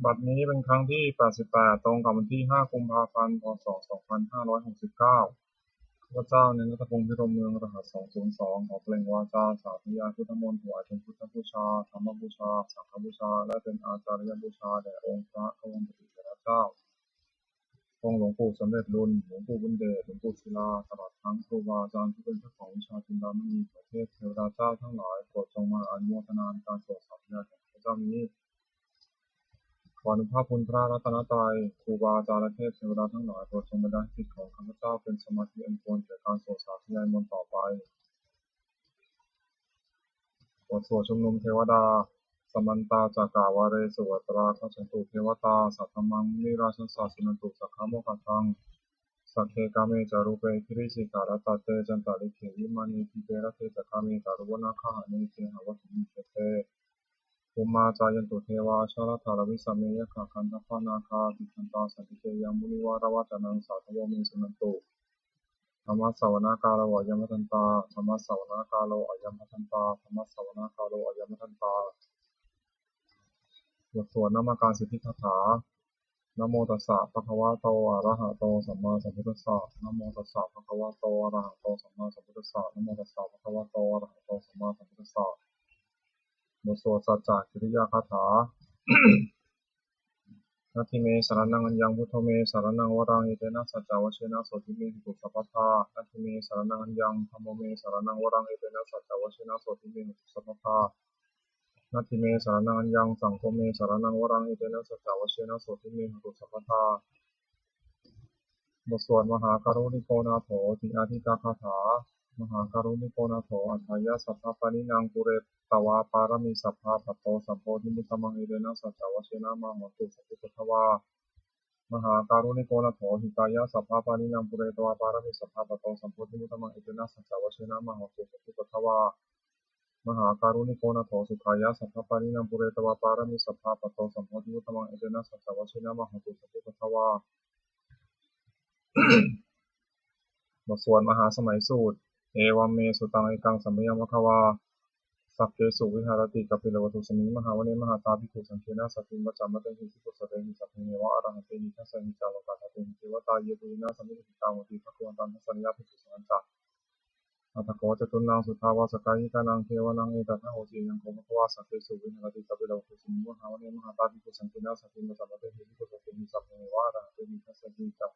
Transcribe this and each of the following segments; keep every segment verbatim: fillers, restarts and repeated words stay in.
บัดนี้เป็นครั้งที่ แปดสิบแปด ตรงกับวันที่ ห้า กุมภาพันธ์ พ.ศ. สองพันห้าร้อยหกสิบเก้า ข้าพเจ้า เณรนัทพงษ์ พิรมเมือง รหัส สองศูนย์สอง ขอเปล่งวาจาสาธยายพุทธมนต์ ถวายเป็นพุทธบูชา ธรรมบูชา สังฆบูชา และเป็นอาจาริยบูชาแด่องค์พระบรมปฏิเถระเจ้า องค์หลวงปู่สำเร็จลุน หลวงปู่บุญเดช หลวงปู่ศิลา ตลอดทั้งครูบาอาจารย์ที่เป็นเจ้าของวิชาจินดามณี ขอเทพเทวดาเจ้าทั้งหลาย โปรดจงมาอนุโมทนาในการสวดสาธยายของข้าพเจ้านี้ ขออานุภาพคุณพระรัตนตรัย ครูบาอาจารย์และเทพเทวดาทั้งหลาย โปรดจงบันดาลให้จิตของข้าพเจ้าเป็นสมาธิอันควรแก่การสวดสาธยายมนต์ต่อไป บทสวดชุมนุมเทวดา Samantā cakkavāḷesu atrāgacchantu devatā, saddhammaṃ munirājassa suṇantu saggamokkhadaṃ. Sagge kāme ca rūpe girisikharataṭe cantalikkhe vimāne, dīpe raṭṭhe ca gāme taruvanagahane gehavatthumhi khette, bhummā cāyantu devā jalathalavisame yakkhagandhabbanāgā, tiṭṭhantā santike yaṃ munivaravacanaṃ sādhavo me suṇantu. Dhammassavanakālo ayam bhadantā. Dhammassavanakālo ayam bhadantā. Dhammassavanakālo ayam bhadantā. บทสวดนมการสิทธิคาถา Namo tassa bhagavato arahato sammāsambuddhassa. Namo tassa bhagavato arahato sammāsambuddhassa. Namo tassa bhagavato arahato sammāsambuddhassa. บทสวดสัจจกิริยาคาถา Natthi me saraṇaṃ aññaṃ, buddho me saraṇaṃ varaṃ, etena saccavajjena sotthi me hotu sabbadā. Natthi me saraṇaṃ aññaṃ, dhammo me saraṇaṃ varaṃ, etena saccavajjena sotthi me hotu sabbadā. Natthi me saraṇaṃ aññaṃ, saṅgho me saraṇaṃ varaṃ, etena saccavajjena sotthi me hotu sabbadā. บทสวดมหาการุณิโกนาโถติอาทิกาคาถา Mahākāruṇiko nātho atthāya sabbapāṇinaṃ, pūretvā pāramī sabbā patto sambodhimuttamaṃ, etena saccavajjena mā hontu sabbupaddavā. Mahākāruṇiko nātho hitāya sabbapāṇinaṃ, pūretvā pāramī sabbā patto sambodhimuttamaṃ, etena saccavajjena mā hontu sabbupaddavā. Mahākāruṇiko nātho sukhāya sabbapāṇinaṃ, pūretvā pāramī sabbā patto sambodhimuttamaṃ, etena saccavajjena mā hontu sabbupaddavā. บทสวดมหาสมัยสูตร Evaṃ me sutaṃ. Ekaṃ samayaṃ bhagavā sakkesu viharati kapilavatthusmiṃ mahāvane mahatā bhikkhusaṅghena saddhiṃ pañcamattehi bhikkhusatehi sabbeheva arahantehi. Dasahi ca lokadhātūhi devatā yebhuyyena sannipatitā honti bhagavantaṃ dassanāya bhikkhusaṅghañca. Atha kho catunnaṃ suddhāvāsakāyikānaṃ devānaṃ etadahosi: Ayaṃ kho bhagavā sakkesu viharati kapilavatthusmiṃ mahāvane mahatā bhikkhusaṅghena saddhiṃ pañcamattehi bhikkhusatehi sabbeheva arahantehi. Dasahi ca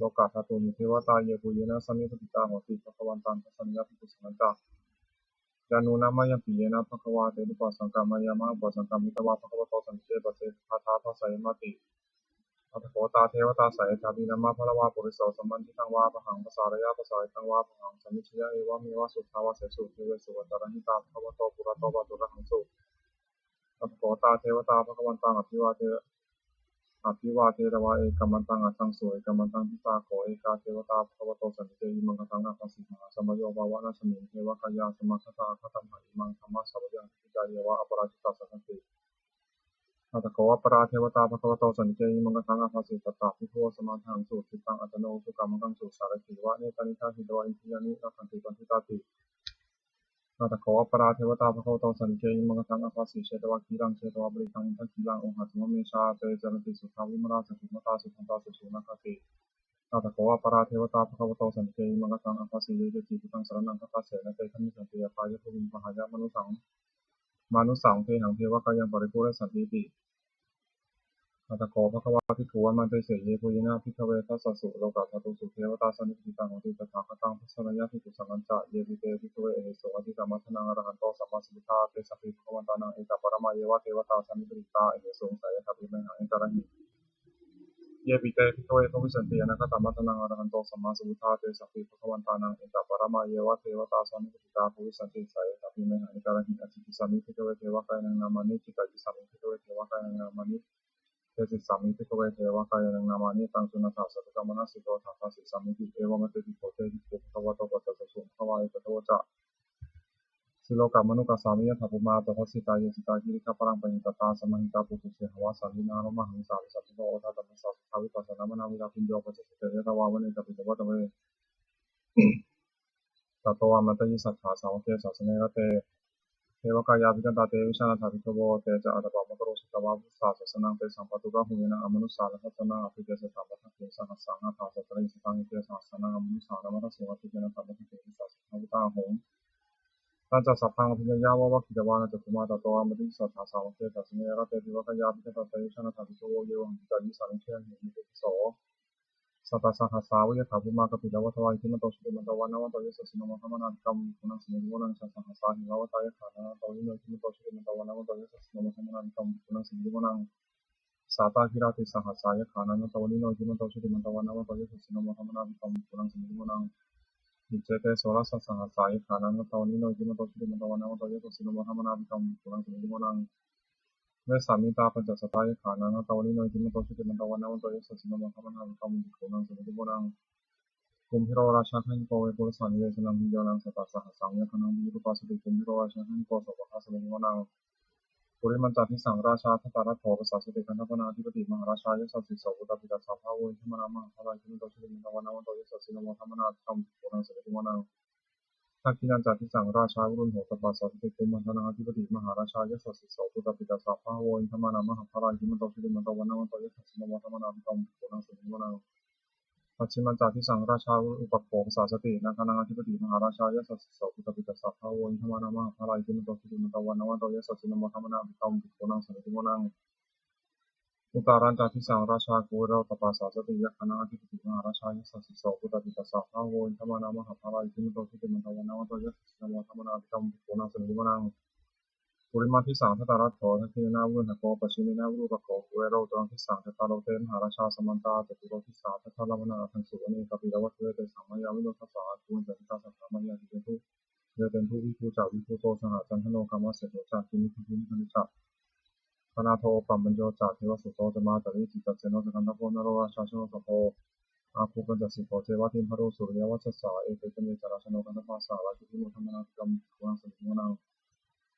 lokadhātūhi devatā yebhuyyena sannipatitā honti bhagavantaṃ dassanāya bhikkhusaṅghañca. Yannūna mayampi yena bhagavā tenupasaṅkameyyāma, upasaṅkamitvā bhagavato santike paccekagāthā bhāseyyāmāti. Atha kho tā devatā seyyathāpi nāma balavā puriso sammiñjitaṃ vā bāhaṃ pasāreyya, pasāritaṃ vā bāhaṃ sammiñjeyya, evameva suddhāvāsesu devesu antarahitā bhagavato purato pāturahaṃsu. Atha kho tā devatā bhagavantaṃ abhivāde abhivādetvā ekamantaṃ aṭṭhaṃsu. Ekamantaṃ ṭhitā kho ekā devatā bhagavato santike imaṃ gāthaṃ abhāsi: Mahāsamayo pavanasmiṃ, devakāyā samāgatā; āgatamha imaṃ dhammasamayaṃ, dakkhitāyeva aparājitasaṅghanti. Atha kho aparā devatā bhagavato santike imaṃ gāthaṃ abhāsi: Tatra bhikkhavo samādahaṃsu, cittaṃ attano ujukamakaṃsu; sārathīva nettāni gahetvā, indriyāni rakkhanti paṇḍitāti. Atha kho aparā devatā bhagavato santike imaṃ gāthaṃ abhāsi: Chetvā khīlaṃ chetvā palighaṃ, indakhīlaṃ ohaccamanejā; te caranti suddhā vimalā, cakkhumatā sudantā susunāgāti. Atha kho aparā devatā bhagavato santike imaṃ gāthaṃ abhāsi: Ye keci buddhaṃ saraṇaṃ gatāse, na te gamissanti apāyabhūmiṃ; pahāya mānusaṃ mānusaṃ dehaṃ, devakāyaṃ paripūressantīti. Atha kho bhagavā bhikkhū āmantesi: Yebhuyyena bhikkhave dasasu lokadhātūsu devatā sannipatitā honti tathāgataṃ dassanāya bhikkhusaṅghañca. Yepi te bhikkhave ahesuṃ atītamaddhānaṃ arahanto sammāsambuddhā, tesampi bhagavantānaṃ etaparamāyeva devatā sannipatitā ahesuṃ, seyyathāpi mayhaṃ etarahi. Yepi te bhikkhave bhavissanti anāgatamaddhānaṃ arahanto sammāsambuddhā, tesampi bhagavantānaṃ etaparamāyeva devatā sannipatitā bhavissanti, seyyathāpi mayhaṃ etarahi. Ācikkhissāmi bhikkhave devakāyānaṃ nāmāni, kittayissāmi bhikkhave devakāyānaṃ nāmāni, desissāmi bhikkhave devakāyānaṃ nāmāni. Taṃ suṇātha sādhukaṃ manasikarotha bhāsissāmīti. Evaṃ bhanteti kho te bhikkhū bhagavato paccassosuṃ. Bhagavā etadavoca: Silokamanukassāmi, yattha bhummā tadassitā; ye sitā girigabbharaṃ, pahitattā samāhitā. Puthū sīhāva sallīnā, lomahaṃsābhisambhuno; odātamanasā suddhā, vippasannamanāvilā. Bhiyyo pañcasate ñatvā, vane kāpilavatthave; tato āmantayi satthā, sāvake sāsane rate. devakāyā abhikkantā, te vijānātha bhikkhavo. Te ca ātappamakaruṃ, sutvā buddhassa sāsanaṃ. Tesampāturahu ñāṇaṃ, amanussāna dassanaṃ. Appeke satamaddakkhiṃ, sahassaṃ atha sattariṃ. Sataṃ etesāsana amanussānamaddasuṃ, appeke nātamaddakkhiṃ, disā saṭhā phuṭā ahuṃ. Tañca sabbaṃ abhiññāya, vavakkhitvāna cakkhumā. Tato āmantayi satthā, sāvake sāsane rate. Devakāyā abhikkantā, te vijānātha bhikkhavo. Ye vohaṃ kittayissāmi, gayhāmi bhikkhūhi, tesaṃ vijayo hohi. Sattasahassā va yathā, bhummā kāpilavatthavā. Iddhimanto jutimanto, vaṇṇavanto yasassino, modamānā abhikkāmuṃ, bhikkhūnaṃ samitiṃ vanaṃ. Chasahassā hemavatā, yakkhā nānattavaṇṇino. Iddhimanto jutimanto, vaṇṇavanto yasassino, modamānā abhikkāmuṃ, bhikkhūnaṃ samitiṃ vanaṃ. Sātāgirā tisahassā, yakkhā nānattavaṇṇino. Iddhimanto jutimanto, vaṇṇavanto yasassino, modamānā abhikkāmuṃ, bhikkhūnaṃ samitiṃ vanaṃ. Iccete soḷasasahassā, yakkhā nānattavaṇṇino. Iddhimanto jutimanto, vaṇṇavanto yasassino, modamānā abhikkāmuṃ, bhikkhūnaṃ samitiṃ vanaṃ. Vessāmittā pañcasatā, yakkhā nānattavaṇṇino. Iddhimanto jutimanto, vaṇṇavanto yasassino, modamānā abhikkāmuṃ, bhikkhūnaṃ samitiṃ vanaṃ. Kumbhīro rājagahiko, vepullassa nivesanaṃ. Bhiyyo naṃ satasahassaṃ, yakkhānaṃ payirupāsati. Kumbhīro rājagahiko, sopāga samitiṃ vanaṃ. Purimañca disaṃ rājā, dhataraṭṭho pasāsati. Gandhabbānaṃ ādhipati, mahārājā yasassi so. Puttāpi tassa bahavo, indanāmā mahabbalā. Iddhimanto jutimanto, vaṇṇavanto yasassino, modamānā abhikkāmuṃ, bhikkhūnaṃ samitiṃ vanaṃ. Dakkhiṇañca disaṃ rājā, virūḷho tappasāsati. Kumbhaṇḍānaṃ ādhipati, mahārājā yasassi so. Puttāpi tassa bahavo, indanāmā mahabbalā. Iddhimanto jutimanto, vaṇṇavanto yasassino, modamānā abhikkāmuṃ, bhikkhūnaṃ samitiṃ vanaṃ. Pacchimañca disaṃ rājā, virūpakkho pasāsati. Nāgānaṃ ādhipati, mahārājā yasassi so. Puttāpi tassa bahavo, indanāmā mahabbalā. Iddhimanto jutimanto, vaṇṇavanto yasassino, modamānā abhikkāmuṃ, bhikkhūnaṃ samitiṃ vanaṃ. Uttarañca disaṃ rājā, kuvero tappasāsati. Yakkhānaṃ ādhipati, mahārājā yasassi so. Puttāpi tassa bahavo, indanāmā mahabbalā. Iddhimanto jutimanto, vaṇṇavanto yasassino, modamānā abhikkāmuṃ, bhikkhūnaṃ samitiṃ vanaṃ. Purimaṃ disaṃ dhataraṭṭho, dakkhiṇena virūḷhako. Pacchimena virūpakkho, kuvero uttaraṃ disaṃ. Cattāro te mahārājā, samantā caturo disā. Daddallamānā aṭṭhaṃsu, vane kāpilavatthave. Tesaṃ māyāvino dāsā, āgū vañcanikā saṭhā. Māyā kuṭeṇḍu veṭeṇḍu, viṭū ca viṭuṭo saha. Candano kāmaseṭṭho ca, kinnughaṇḍu nighaṇḍu ca. Panādo opamañño ca, devasūto ca mātali. Cittaseno ca gandhabbo, naḷo rājā janosabho. Āgū pañcasikho ceva, timbarū suriyavaccasā. Ete caññe ca rājāno, gandhabbā saha rājubhi. Modamānā abhikkāmuṃ, bhikkhūnaṃ samitiṃ vanaṃ.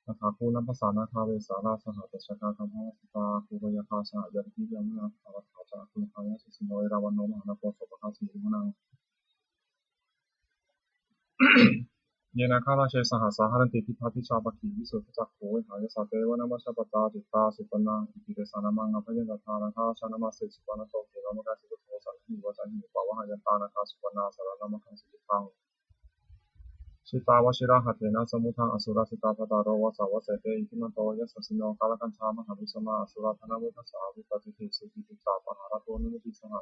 Athāgū nābhasā nāgā, vesālā sahatacchakā. Kambalassatarā āgū, pāyāgā saha ñātibhi. Yāmunā dhataraṭṭhā ca, āgū nāgā yasassino. Erāvaṇo mahānāgo, sopāga samitiṃ vanaṃ. Ye nāgarāje sahasā haranti, dibbā dijā pakkhi visuddhacakkhū. Vehāyasā te vanamajjhapattā, citrā supaṇṇā iti tesa nāmaṃ. Abhayantadā nāgarājānamāse, supaṇṇato khemamakāsi buddho. Saṇhāhi vācāhi upavhayantā, nāgā supaṇṇā saraṇamakaṃsu buddhaṃ. Jitā vajirahatthena, samuddaṃ asurā sitā. Bhātaro vāsavassete, iddhimanto yasassino. Kālakañjā mahābhismā, asurā dānaveghasā. Vepacitti sucitti ca, pahārādo namucī saha.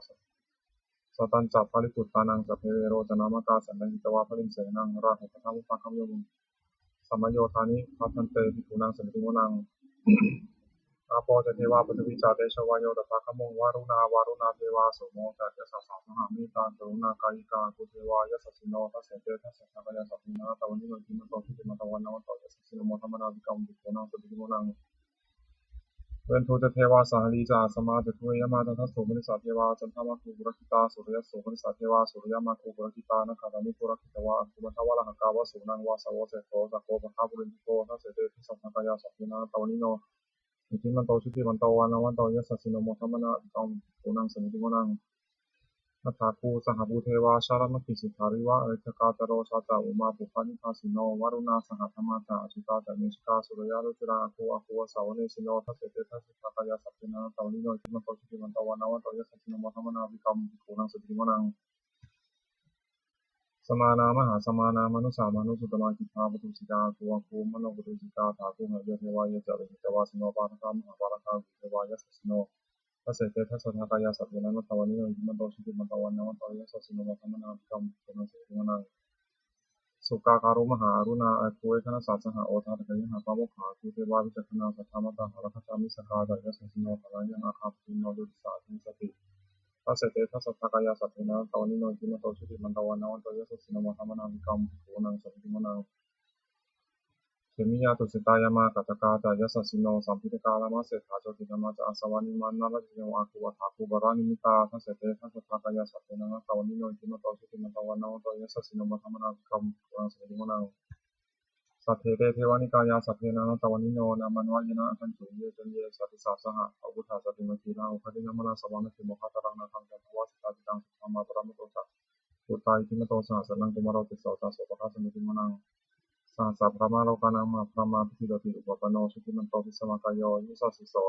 Satañca baliputtānaṃ, sabbe verocanāmakā. Sannayhitvā baliṃ senaṃ, rāhubhaddamupāgamuṃ. Samayodāni bhaddante, bhikkhūnaṃ samitiṃ vanaṃ. Āpo ca devā paṭhavī ca, tejo vāyo tadāgamuṃ. Varuṇā vāruṇā devā, somo ca yasasā saha. Mettākaruṇākāyikā, āgū devā yasassino. Dasete dasadhā kāyā, sabbe nānattavaṇṇino. Iddhimanto jutimanto, vaṇṇavanto yasassino. Modamānā abhikkāmuṃ, bhikkhūnaṃ samitiṃ vanaṃ. Veṇḍū ca devā sahalī ca, asamā ca duve yamā. Candassūpanisā devā, candamāgū purakkhitā. Suriyassūpanisā devā, suriyamāgū purakkhitā. Nakkhattāni purakkhitvā, āgū mandavalāhakā. Vasūnaṃ vāsavo seṭṭho, sakkopāga purindado. Dasete dasadhā kāyā, sabbe nānattavaṇṇino. Iddhimanto jutimanto, vaṇṇavanto yasassino. Modamānā abhikkāmuṃ, bhikkhūnaṃ samitiṃ vanaṃ. Athāgū sahabhū devā, jalamaggisikhāriva. Ariṭṭhakā ca rojā ca, ummāpupphanibhāsino. Varuṇā sahadhammā ca, acantā ca anejakā. Sūleyyarucirā āgū, āgū vāsavanesino. Dasete dasadhā kāyā, sabbe nānattavaṇṇino. Iddhimanto jutimanto, vaṇṇavanto yasassino. Modamānā abhikkāmuṃ, bhikkhūnaṃ samitiṃ vanaṃ. Samānā mahāsamānā, mānusā mānusuttamā. Khiḍḍāpadūsikā āgū, āgū manopadūsikā. Athāgū harayo devā, ye ca lohitavāsino. Pāragā mahāpāragā, āgū devā yasassino. Dasete dasadhā kāyā, sabbe nānattavaṇṇino. Iddhimanto jutimanto, vaṇṇavanto yasassino. Modamānā abhikkāmuṃ, bhikkhūnaṃ samitiṃ vanaṃ. Sukkā karumhā aruṇā, āgū veghanasā saha. Odātagayhā pāmokkhā, āgū devā vicakkhaṇā. Sadāmattā hāragajā, missakā ca yasassino. Thanayaṃ āgā pajjunno, yo disā abhivassati. Dasete dasadhā kāyā, sabbe nānattavaṇṇino. Iddhimanto jutimanto, vaṇṇavanto yasassino. Modamānā abhikkāmuṃ, bhikkhūnaṃ samitiṃ vanaṃ. Khemiyā tusitā yāmā, kaṭṭhakā ca yasassino. Lambitakā lāmaseṭṭhā, jotināmā ca āsavā. Nimmānaratino āgū, athāgū paranimmitā. Dasete dasadhā kāyā, sabbe nānattavaṇṇino. Iddhimanto jutimanto, vaṇṇavanto yasassino. Modamānā abhikkāmuṃ, bhikkhūnaṃ samitiṃ vanaṃ. Saṭṭhete devanikāyā, sabbe nānattavaṇṇino. Nāmanvayena āgañchuṃ, ye caññe sadisā saha. Pavutthajātimakkhīlaṃ, oghatiṇṇamanāsavaṃ. Dakkhemoghataraṃ nāgaṃ, candaṃva sutārijaṃ. Suddhā mātā paramato ca, puttā iddhimato saha. Sanaṅkumāro tisso ca, sopāga samitiṃ vanaṃ. Sahassabrahmalokānaṃ mahābrahmābhitiṭṭhati upapanno jutimanto bhismākāyo yasassi so.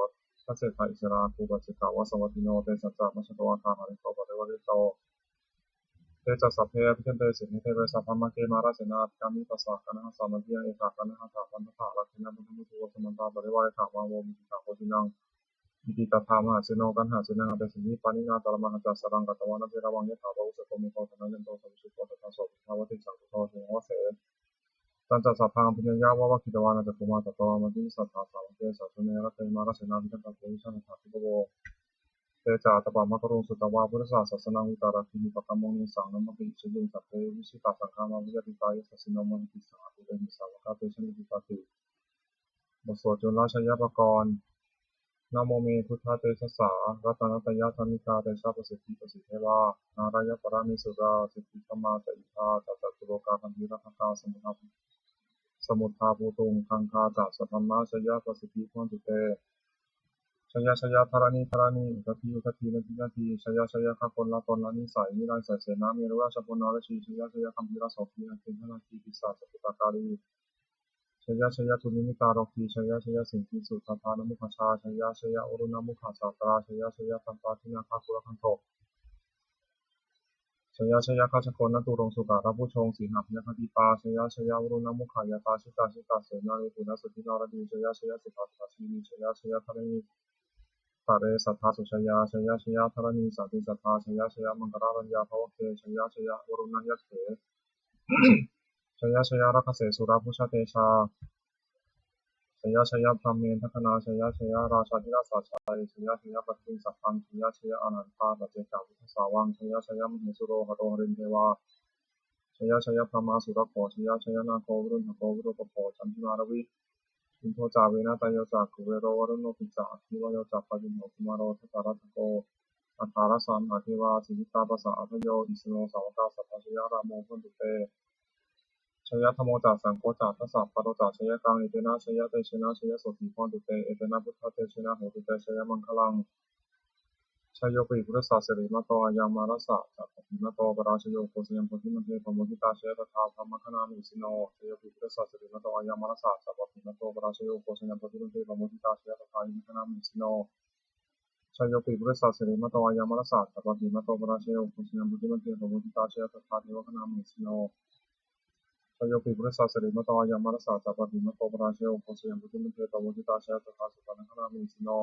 Dasettha issarā āgū paccekavasavattino tesañca majjhato āgā hārito parivārito. Te ca sabbe abhikkante sinde deve sabrahmake mārasenā abhikkāmi tassa kaṇhassa mandiyaṃ. Etha kaṇhatha bandhatha rāgena bandhamatthu vo samantā parivāretha mā vo muñcittha koci naṃ. Iti tattha mahāseno kaṇhasenaṃ apesayi pāṇinā talamāhacca saraṃ katvāna bheravaṃ. Yathā pāvussako megho thanayanto savijjuko tadā so paccudāvatti saṅkuddho asayaṃvase. Tañca sabbaṃ abhiññāya vavakkhitvāna cakkhumā tato āmantayi satthā sāvake sāsane rate mārasenā abhikkantā te vijānātha bhikkhavo. Te ca ātappamakaruṃ sutvā buddhassa sāsanaṃ vītarāgehi pakkāmuṃ nesaṃ nāmāpi iccheyuṃ. Sabbe vijitasaṅgāmā bhayātītā yasassino modanti saha bhūtehi sāvakā te janesutāti. บทสวดจุลชัยปกรณ์ Namo me buddhatejasā ratanattayadhammikā tejapasiddhi pasīdevā nārāyaparamesurā siddhibrahmā ca indā ca catulokā gambhīrakkhakā samuddā samuddā bhūtuṃ gaṅgā ca sabrahmajayapasiddhi bhavantu te. Jaya jaya dharaṇi dharaṇī udadhi udadhī nadi nadī jaya jaya gaganalatanalanisai nirayasai senārajī jaya jaya gambhīrasombhī nāgendanāgī pisācabhūtakālī jaya jaya dunnimittarogī jaya jaya siṅgīsuddhādānamukhajā jaya jaya varuṇamukhasātrā jaya jaya dāntādināgakulagantho jaya jaya gajjagonnaturaṅga sukarabhujaṅga sīhabyagghadīpā jaya jaya varuṇamukhayātrā jita jita senārī puna suddhi naradī jaya jaya sukhā sukhā jīvī jaya jaya dharaṇītale sadā sujayā jaya jaya dharaṇī sāntī sadā jaya jaya maṅkararājayakkhe jaya jaya varuṇayakkhe jaya jaya rakkhase surabhujatejā jaya jaya brahmendagaṇā jaya jaya rājādhirājasājjaya jaya jaya paṭhaviṃ sabbaṃ jaya jaya arahantā paccekabuddhasāvaṃ jaya jaya mahesuro haro harindevā jaya jaya brahmā surakkho jaya jaya nāgo viruḷhako virūpakkho candimā ravi indo ca venateyyo ca kuvero varuṇopi ca aggi vāyo ca pājuṇho kumāro dhataraṭṭhako aṭṭhārasa mahādevā siddhitāpasa-ādayo isino sāvakā sabbā jaya rāmo bhavantu te jaya dhammo ca saṅgho ca dasapālo ca jayakaṃ etena jayatejena jayasotthī bhavantu te etena buddhatejena hotu te jayamaṅgalaṃ. Jayopi buddhassa sirīmato ayaṃ mārassa ca pāpimato parājayo ugghosayuṃ bodhimaṇḍe pamoditā jaya tadā brahmagaṇā mahesino. Jayopi buddhassa sirīmato ayaṃ mārassa ca pāpimato parājayo ugghosayuṃ bodhimaṇḍe pamoditā jaya tadā yamagaṇā mahesino. Jayopi buddhassa sirīmato ayaṃ mārassa ca pāpimato parājayo ugghosayuṃ bodhimaṇḍe pamoditā jaya tadā devagaṇā mahesino. Jayopi buddhassa sirīmato ayaṃ mārassa ca pāpimato parājayo ugghosayuṃ bodhimaṇḍe pamoditā jaya tadā supaṇṇagaṇā mahesino.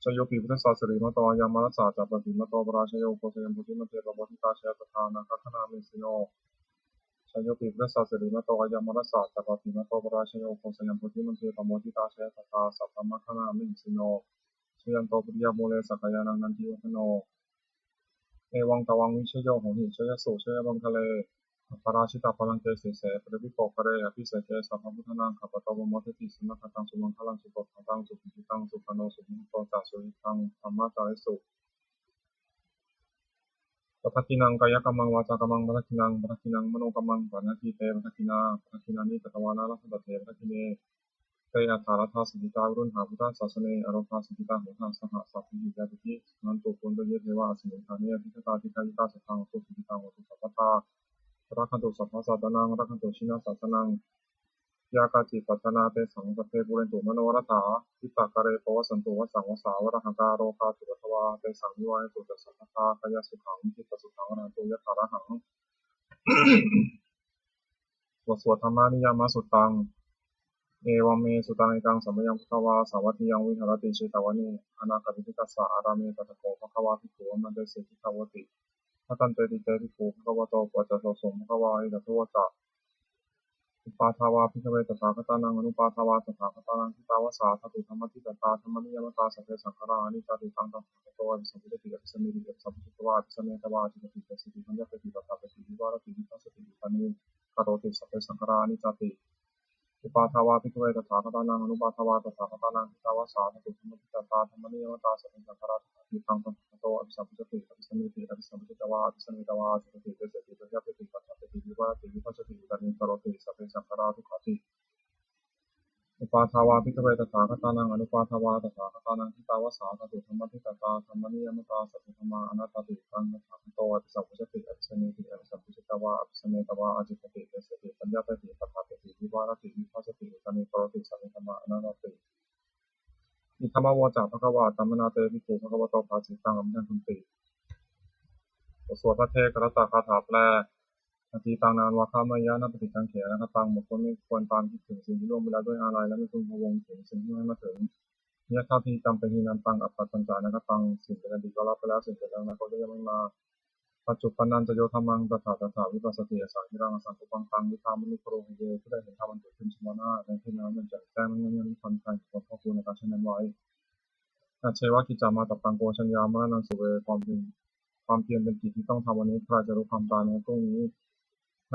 Jayopi buddhassa sirīmato ayaṃ mārassa ca pāpimato parājayo ugghosayuṃ bodhimaṇḍe pamoditā jaya tadā nāgagaṇā mahesino. Jayopi buddhassa sirīmato ayaṃ mārassa ca pāpimato parājayo ugghosayuṃ bodhimaṇḍe pamoditā jaya tadā sabrahmagaṇā mahesino. Jayanto bodhiyā mūle sakyānaṃ nandivaḍḍhano. Evaṃ tvaṃ vijayo hohi jayassu jayamaṅgale. Aparājitapallaṅke sīse paṭhavipokkhare abhiseke sabbabuddhānaṃ aggappatto pamodati. Sunakkhattaṃ sumaṅgalaṃ supabhātaṃ suhuṭṭhitaṃ sukhaṇo sumuhutto ca suyiṭṭhaṃ brahmacārisu. Padakkhiṇaṃ kāyakammaṃ vācākammaṃ padakkhiṇaṃ padakkhiṇaṃ manokammaṃ paṇidhī te padakkhiṇā padakkhiṇāni katvāna labhantatthe padakkhiṇe. Te atthaladdhā sukhitā viruḷhā buddhasāsane arogā sukhitā hotha saha sabbehi ñātibhi. Suṇantu bhonto ye devā asmiṃ ṭhāne adhigatā dīghāyukā sadā hontu sukhitā hontu sabbadā. Rakkhantu sabbasattānaṃ rakkhantu jinasāsanaṃ. Yā kāci patthanā tesaṃ sabbe pūrentu manorathā. Yuttakāle pavassantu vassaṃ vassā valāhakā rogā cupaddavā tesaṃ nivārentu ca sabbadā. Kāyasukhaṃ cittasukhaṃ arahantu yathārahaṃ. บทสวด Dhammaniyāmasuttaṃ. Evaṃ me sutaṃ. Ekaṃ samayaṃ bhagavā sāvatthiyaṃ viharati jetavane anāthapiṇḍikassa ārāme. Tatra kho bhagavā bhikkhū āmantesi bhikkhavoti. Bhadanteti te bhikkhū bhagavato paccassosuṃ. Bhagavā etadavoca. Uppādā vā bhikkhave tathāgatānaṃ anuppādā vā tathāgatānaṃ ṭhitāva sā dhātu dhammaṭṭhitatā dhammaniyāmatā: sabbe saṅkhārā aniccāti. Taṃ tathāgato abhisambujjhati abhisameti abhisambujjhitvā abhisametvā ācikkhati deseti bhaññapeti paṭṭhapeti vivarati vibhajati uttānīkaroti: sabbe saṅkhārā aniccāti. Uppādā vā bhikkhave tathāgatānaṃ anuppādā vā tathāgatānaṃ ṭhitāva sā dhātu dhammaṭṭhitatā dhammaniyāmatā: sabbe saṅkhārā dukkhāti. Taṃ tathāgato abhisambujjhati abhisameti abhisambujjhitvā abhisametvā ācikkhati deseti bhaññapeti paṭṭhapeti vivarati vibhajati uttānīkaroti: sabbe saṅkhārā dukkhāti. Uppādā vā bhikkhave tathāgatānaṃ anuppādā vā tathāgatānaṃ, ṭhitā va sā dhātu dhammaṭṭhitatā dhammaniyāmatā, sattadhammā anattāti. Taṃ tathāgato abhisambujjhati abhisameti, abhisambujjhitvā abhisametvā ācikkhati deseti paññapeti paṭṭhapeti vivarati vibhajati uttānīkaroti, sattadhammā anattāti. Idamavoca bhagavā. Attamanā te bhikkhū bhagavato bhāsitaṃ abhinandunti. บทสวดภัทเทกรัตตคาถาแปล Atītaṃ nānvāgameyya nappaṭikaṅkhe anāgataṃ. บุคคลไม่ควรตามคิดถึงสิ่งที่ล่วงไปแล้วด้วยอาลัย และไม่พึงพะวงถึงสิ่งที่ยังไม่มาถึง Niyyādātītampehīnantaṃ appattañca anāgataṃ. สิ่งเป็นอดีตก็ละไปแล้ว สิ่งเป็นอนาคตก็ยังไม่มา Paccuppannañca yo dhammaṃ tattha tattha vipassati, asaṃhiraṃ asaṅkuppaṃ taṃ viddhā manubrūhaye. ผู้ใดเห็นธรรมอันเกิดขึ้นเฉพาะหน้าในที่นั้นๆ อย่างแจ่มแจ้ง นั่นย่อมมีความคลายของคนพอกพูนอาการเช่นนั้นไว้ Ajjeva kiccamātappaṃ ko jaññā maraṇaṃ suve. ความเพียร ความเพียรเป็นกิจที่ต้องทำวันนี้ ใครจะรู้ความตายแม้พรุ่งนี้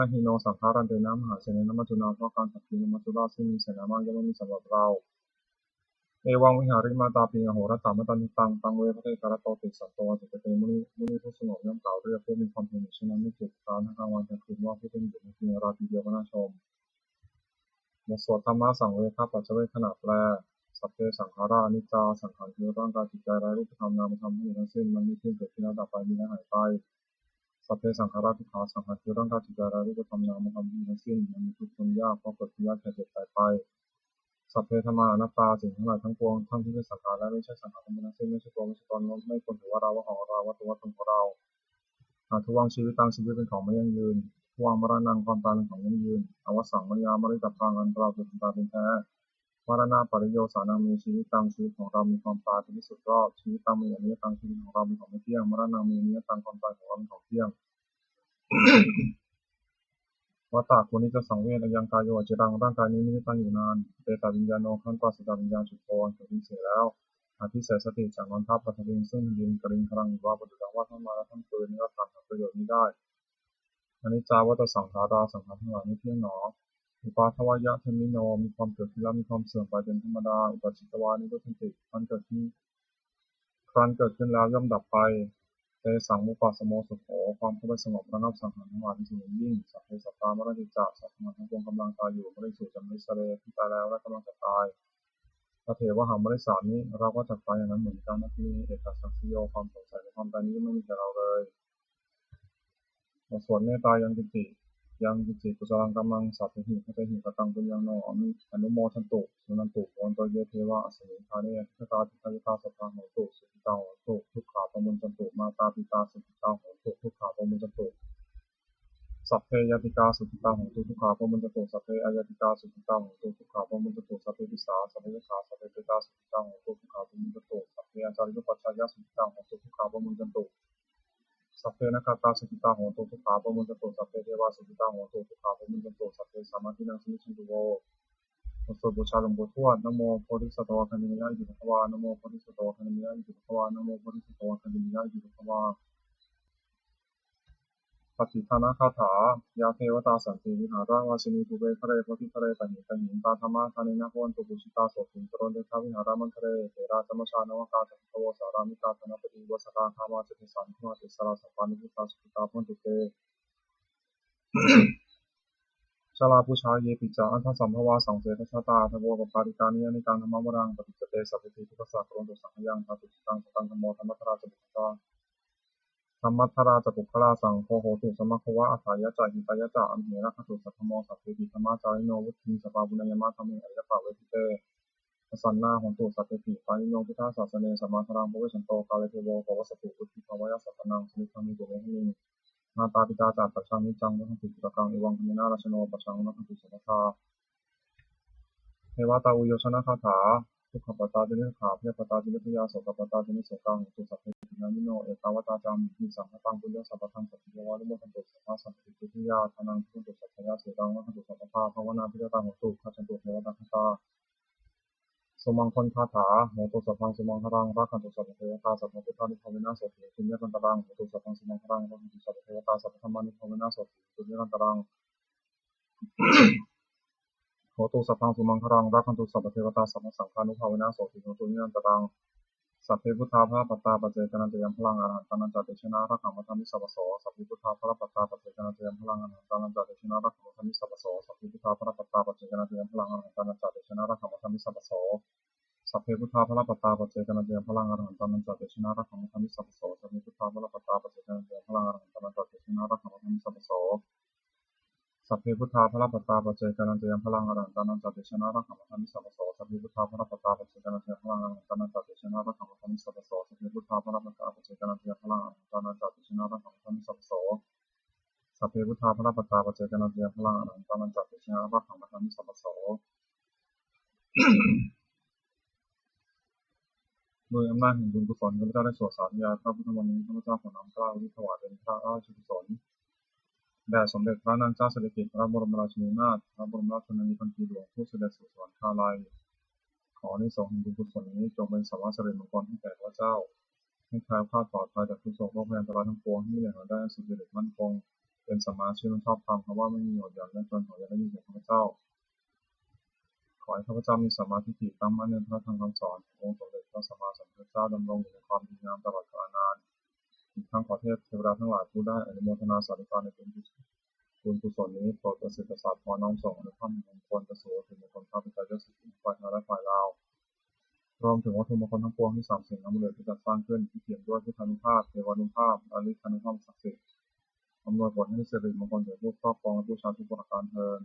Na hi no saṅgarantena mahāsenena maccunā. เพราะการขับขี่นกมัจจุราชซึ่งมีเสนามากย่อมไม่มีสำหรับเรา Evaṃvihārimātāpiṃ ahorattamatanditaṃ, taṃ ve bhaddekarattoti santo ācikkhate muni. มุนีผู้สงบย่อมกล่าวเรียกผู้มีความเพียรอยู่เช่นนั้น ไม่เกียจคร้านทั้งกลางวันกลางคืน ว่าผู้เป็นบุรุษมีราตรีเดียวก็น่าชม บทสวดธรรมสังเวคปัจจเวกขณะแปล Sabbe saṅkhārā aniccā. สังขารคือร่างกายจิตใจและรูปธรรม นามธรรมทั้งหมดทั้งสิ้น มันมีขึ้นเกิดขึ้นแล้วดับไป มีแล้วหายไป Sabbe saṅkhārā dukkhā. สังขารคือร่างกายจิตใจและรูปธรรม นามธรรมทั้งหมดทั้งสิ้น มันมีทุกข์ทนยาก เพราะเกิดขึ้นแล้วแก่เจ็บตายไป Sabbe dhammā anattā. สิ่งทั้งหลายทั้งปวง ทั้งที่เป็นสังขารและไม่ใช่สังขารทั้งหมดทั้งสิ้น ไม่ใช่ตัว ไม่ใช่ตน ไม่ควรถือว่าเรา ว่าของเรา ว่าตัว ว่าตนของเรา Addhuvaṃ jīvitaṃ. ชีวิตเป็นของไม่ยั่งยืน Dhuvaṃ maraṇaṃ. ความตายเป็นของยั่งยืน Avassaṃ mayā maritabbaṃ. อันเราจะต้องตายเป็นแท้ Maraṇapariyosānaṃ me jīvitaṃ. ชีวิตของเรามีความตายเป็นที่สุดรอบ Jīvitaṃ me aniyataṃ. ชีวิตของเราเป็นของไม่เที่ยง Maraṇaṃ me niyataṃ. ความตายของเราเป็นของเที่ยง Vata ควรที่จะสังเวช Ayaṃ kāyo aciraṃ. ร่างกายนี้ไม่ได้ตั้งอยู่นาน Apetaviññāṇo. ครั้นปราศจากวิญญาณ Chuḍḍho. อันเขาทิ้งเสียแล้ว Adhisessati. จักนอนทับ Paṭhaviṃ. ซึ่งแผ่นดิน Kaliṅgaraṃ. Iva. ประดุจดังว่าท่อนไม้และท่อนฟืน Niratthānaṃ. ประโยชน์มิได้ Aniccā vata saṅkhārā. สังขารทั้งหลายไม่เที่ยงหนอ Uppādavayadhammino. มีความเกิดขึ้นแล้วมีความเสื่อมไปเป็นธรรมดา Uppajjitvā nirujjhanti. ครั้นเกิดขึ้น ครั้นเกิดขึ้นแล้วย่อมดับไป Tesaṃ vūpasamo sukho. ความเข้าไปสงบระงับสังขารทั้งหลายเป็นสุขอย่างยิ่ง Sabbe sattā maranti ca. สัตว์ทั้งหลายทั้งปวงกำลังตายอยู่ Mariṃsu ca marissare. ผู้ตายแล้วและกำลังจะตาย Tathevāhaṃ marissāmi. เราก็จักตายอย่างนั้นเหมือนกัน Natthi me ettha saṃsayo. ความสงสัยในความตายนี้ไม่มีแก่เราเลย บทสวดเมตตา Yaṃ kiñci, yaṃ kiñci kusalaṃ kammaṃ sabbehi katehi kataṃ puññaṃ no anu, anumodantu, suṇantu bhagavato. Ye devā asmiṃ ṭhāne adhigatā dīghāyukā sadā hontu, sukhitā hontu, dukkhā pamuñcantu. Mātā pitā sukhitā hontu, dukkhā pamuñcantu. Sabbe ñātikā sukhitā hontu, dukkhā pamuñcantu. Sabbe aññātikā sukhitā hontu, dukkhā pamuñcantu. Sabbe pisā sabbe yakkhā sabbe petā sukhitā hontu, dukkhā pamuñcantu. Sabbe ācariyupajjhāyā sukhitā hontu, dukkhā pamuñcantu. Sabbe nakkhattā sukhitā hontu, dukkhā pamuñcantu. Sabbe devā sukhitā hontu, dukkhā pamuñcantu. Sabbasampattīnaṃ samijjhantu vo. บทสวดบูชาหลวงปู่ทวด Namo bodhisatto āgantimāya iti bhagavā. Namo bodhisatto āgantimāya iti bhagavā. Namo bodhisatto āgantimāya iti bhagavā. Pattidānagāthā. Yā devatā santi vihāravāsinī, thūpe ghare bodhighare tahiṃ tahiṃ, tā dhammadānena bhavantu pūjitā sotthiṃ karontedha vihāramaṇḍale. Therā ca majjhā navakā ca bhikkhavo, sārāmikā dānapatī upāsakā, gāmā ca desā nigamā ca issarā, sappāṇabhūtā sukhitā bhavantu te. Jalābujā yepi ca aṇḍasambhavā, saṃsedajātā athavopapātikā, niyyānikaṃ dhammavaraṃ paṭicca te, sabbepi dukkhassa karontu saṅkhayaṃ. Dhātucittaṃ sataṃ dhammo, dhammaddharā ca puggalā, dhammaddharā ca puggalā, saṅgho hotu samaggo va, atthāya ca hitāya ca. Amhe rakkhatu saddhammo, sabbepi dhammacārino, vuḍḍhiṃ sampāpuṇeyyāma, dhamme ariyappavedite. Pasannā hontu sabbepi pāṇino buddhasāsane, sammā dhāraṃ pavecchanto kāle devo pavassatu, vuḍḍhibhāvāya sattānaṃ samiddhaṃ netu medaniṃ. Mātā pitā ca atrajaṃ niccaṃ, rakkhanti puttakaṃ evaṃ dhammena rājāno, pajaṃ rakkhantu sabbadā. Devatāuyyojanagāthā. Dukkhappattā ca niddukkhā, bhayappattā ca nibbhayā, sokappattā ca nissokā, hontu sabbepi pāṇino. Ettāvatā ca amhehi sambhataṃ puññasampadaṃ, sabbe devānumodantu, sabbasampattisiddhiyā. Dānaṃ dadantu saddhāya, sīlaṃ rakkhantu sabbadā, bhāvanābhiratā hontu, gacchantu devatāgatā. Sumaṅgalagāthā. Hotu sabbaṃ sumaṅgalaṃ, rakkhantu sabbadevatā, sabbabuddhānubhāvena sotthī hontu nirantaraṃ. Hotu sabbaṃ sumaṅgalaṃ, rakkhantu sabbadevatā, sabbadhammānubhāvena sotthī hontu nirantaraṃ. Hotu sabbaṃ sumaṅgalaṃ, rakkhantu sabbadevatā, sabbasaṅghānubhāvena sotthī hontu nirantaraṃ. Sabbe buddhā balappattā paccekānañca yaṃ balaṃ arahantānañca tejena rakkhaṃ bandhāmi sabbaso. Sabbe buddhā balappattā paccekānañca yaṃ balaṃ arahantānañca tejena rakkhaṃ bandhāmi sabbaso. Sabbe buddhā balappattā paccekānañca yaṃ balaṃ arahantānañca tejena rakkhaṃ bandhāmi sabbaso. Sabbe buddhā balappattā paccekānañca yaṃ balaṃ arahantānañca tejena rakkhaṃ bandhāmi sabbaso. Sabbe buddhā balappattā paccekānañca yaṃ balaṃ arahantānañca tejena rakkhaṃ bandhāmi sabbaso. Sabbe buddhā balappattā paccekānañca yaṃ balaṃ arahantānañca tejena rakkhaṃ bandhāmi sabbaso. Sabbe buddhā balappattā paccekānañca yaṃ balaṃ arahantānañca tejena rakkhaṃ bandhāmi sabbaso. Sabbe buddhā balappattā paccekānañca yaṃ balaṃ arahantānañca tejena rakkhaṃ bandhāmi sabbaso. Sabbe buddhā balappattā paccekānañca yaṃ balaṃ arahantānañca tejena rakkhaṃ bandhāmi sabbaso. ด้วยอำนาจแห่งบุญกุศล ข้าพเจ้าได้สวดสาธยายพระพุทธมนต์นี้ ข้าพเจ้าขอน้อมเกล้าอุทิศถวายเป็นพระราชกุศล แด่สมเด็จพระนางเจ้าสิริกิติ์ พระบรมราชินีนาถ พระบรมราชชนนีพันปีหลวง ผู้เสด็จสู่สวรรคาลัย ขออานิสงส์แห่งบุญกุศลนี้จงเป็นสัมมาสิริมงคลให้แก่ข้าพเจ้า ให้แคล้วคลาดปลอดภัยจากทุกข์โศกโรคภัยอันตรายทั้งปวง ให้มีแหล่งรายได้อันสุจริตมั่นคง เป็นสัมมาอาชีพอันชอบธรรม คำว่าไม่มีอดอยากยากจน ขออย่าได้มีแก่ข้าพเจ้า ขอให้ข้าพเจ้ามีสัมมาทิฏฐิ ตั้งมั่นในพระธรรมคำสอนขององค์สมเด็จพระสัมมาสัมพุทธเจ้า ดำรงอยู่ในความดีงามตลอดกาลนาน อีกทั้งขอเทพเทวดาทั้งหลายผู้ได้อนุโมทนาสาธุการในบุญกุศลนี้ โปรดประสิทธิ์ประสาทพร น้อมส่งอานุภาพแห่งมงคลไปสู่วัตถุมงคลพระปิดตายอดสิบ ฝ่ายไทยและฝ่ายลาว รวมถึงวัตถุมงคลทั้งปวงที่สามสิ่ง amulet ที่จัดสร้างขึ้น ที่เปี่ยมด้วยพุทธานุภาพ เทวานุภาพ และฤทธานุภาพศักดิ์สิทธิ์ อำนวยผลให้สิริมงคลแก่ผู้ครอบครองและบูชาทุกประการเทอญ